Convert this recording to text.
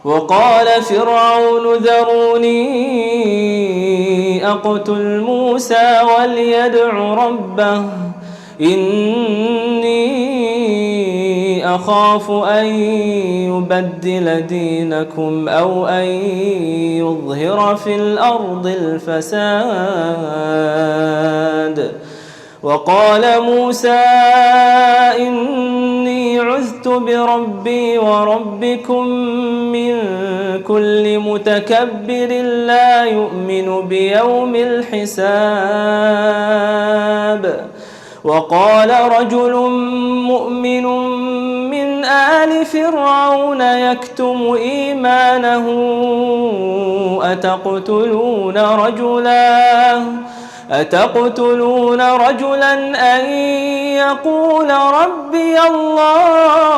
وقال فرعون ذروني أقتل موسى وليدع ربه إني أخاف أن يبدل دينكم أو أن يظهر في الأرض الفساد. وقال موسى إني عذت بربي وربكم من كل متكبر لا يؤمن بيوم الحساب. وقال رجل مؤمن من آل فرعون يكتم إيمانه أتقتلون رجلا أن يقول ربي الله